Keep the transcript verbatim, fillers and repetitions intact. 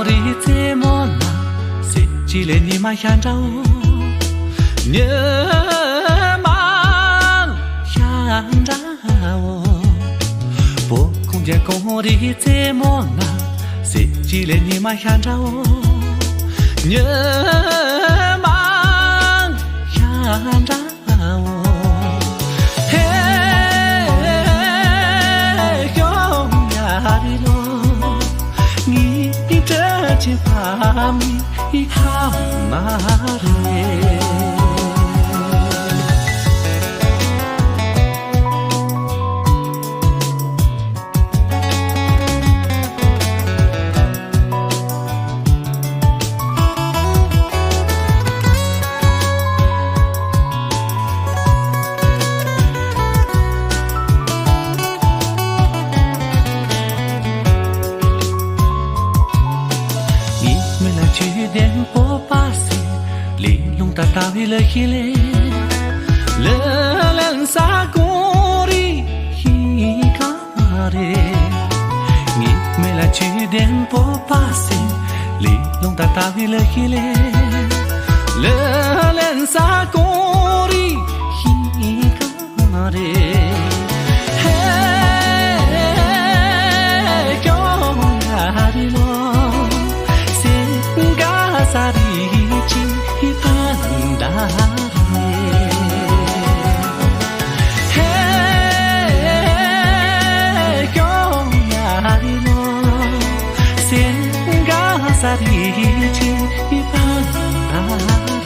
རི་རྩེ་མོ་ན་གཟི་བརྗིད་ལས་ཉི་མ་ཤར་འདྲ་འོ། ཉི་མ་ཤར་འདྲ་འོ། བོད་ཀོང་རྒྱལ་ཀོང་རི་རྩེ་མོ་ན་གཟི་བརྗིད་ལས་ཉི་མ་ཤར་འདྲ་འོ། ཉི་མ་ཤར་འདྲ་འོ། ཧེ་ཁྱོད་ཡ་རི་ལོ། ངའི་སྤྲིན་བྲལ་གྱི་ཕ་མའི་ཁ་མ་རེད། ངའི་མིག་ལ་ཆུ་ལྡན་སྤོབས་པ་ཟེར། ལི་ལུང་ཏ་ལྟ་བུའི་ལ་ཤི་ལེ། ལི་ལན་ས་ཀོང་རི་ཤི་ཀ་རེ། ངའི་མིག་ལ་ཆུ་ལྡན་སྤོབས་པ་ཟེར། ལི་ལུང་ཏ་ལྟ་བུའི་ལ་ཤི་ལེ། ལི་ལན་ས་ཀོང་རི་ཤི་ཀ་རེ། ཧེ་ཁྱོད་ཡ་རི་ལོ། སེང་ག་ས་རི་ཆི་ཕན་ད་རེ། ཧེ་ཁྱོད་ཡ་རི་ལོ། སེང་ག་ས་རི་ཆི་ཕན་ད་རེ།